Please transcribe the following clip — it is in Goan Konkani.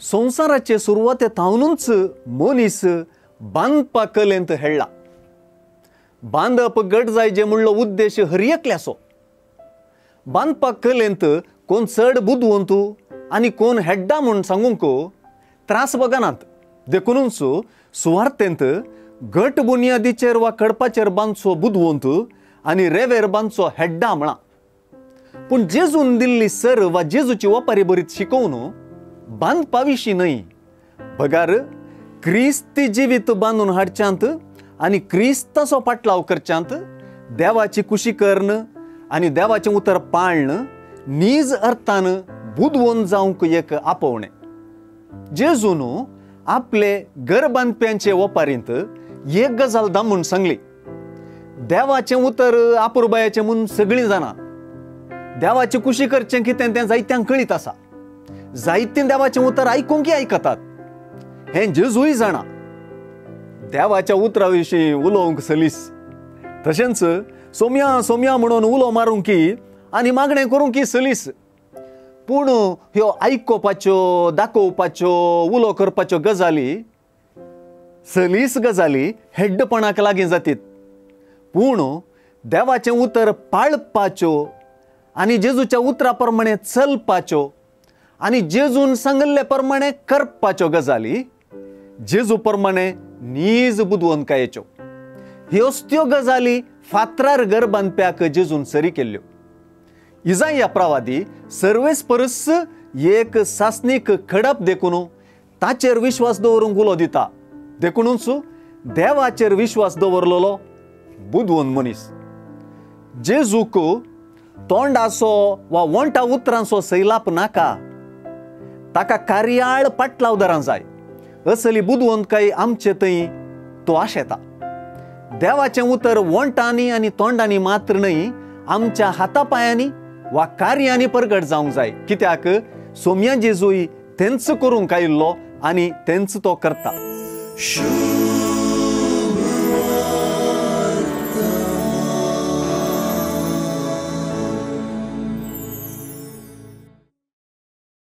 संवसाराचे सुरवाते थावनूच मनीस बांदपा कलेंत हेळ्ळा. बांदप घट जायजे म्हणलो उद्देश हर एकल्याचो. बांदपा कलेंत कोण चड बुदवंत आनी कोण हेड्डा म्हूण सांगूंक त्रास बगनात. देखूनच सुवार्थेंत घट बुनियादीचेर वा कडपाचेर बांदचो बुदवंत आनी रेवेर बांदचो हेड्डा म्हळा. पूण जेजून दिल्ली सर वा जेजूची ओपारी बरीच शिकोवन बांदपा विशीं न्हय, बगार क्रिस्ती जिवीत बांदून हाडच्यांत आनी क्रिस्ताचो पाटलाव करच्यांत देवाची कुशी कर्ण आनी देवाचें उतर पाळण नीज अर्थान बुदवंत जावंक एक आपोवणें. जेजून आपले घर बांदप्यांचे ओपारींत एक गजाल दामून सांगली. देवाचें उतर आपुरबायाचें म्हूण सगळीं जाणां. देवाची कुशी करचें कितें तें जायत्यांक कळीत आसा. जायतीं देवाचें उतर आयकूंकय आयकतात हें जेजूय जाणा. देवाच्या उतरा विशीं उलोवंक सलीस, तशेंच सोम्या सोम्या म्हणून उलो मारूंक आनी मागणें करूंक सलीस. पूण ह्यो आयकोपाच्यो, दाखोवपाच्यो, उलो करपाच्यो गजाली सलीस गजाली हेड्डपणाक लागीं जातीत. पूण देवाचें उतर पाळपाच्यो आनी जेजूच्या उतरा प्रमाणे चलपाच्यो आनी जेजून सांगिल्ले प्रमाणे करपाच्यो गजाली जेजू प्रमाणे नीज बुदवंतकायेच्यो. ह्योच त्यो गजाली फातरार घर बांदप्याक जेजून सरी केल्ल्यो. इजाया प्रवादी सर्वेस परस एक सासणीक खडप देखून ताचेर विश्वास दवरूंक उलो दिता. देखूनच देवाचेर विश्वास दवरलेलो बुदवंत मनीस. जेजूक तोंडाचो वा वंटा उतरांचो सैलाप नाका, ताका कार्याळ पाटलावदारां जाय. असली बुदवंतकाय आमचे थंय तो आशेता. देवाचें उतर वंटांनी आनी तोंडांनी मात्र न्हय, आमच्या हातापायांनी वा कार्यांनी परगट जावंक जाय. कित्याक सोम्या जेजूय तेंच करूंक आयिल्लो आनी तेंच तो करता.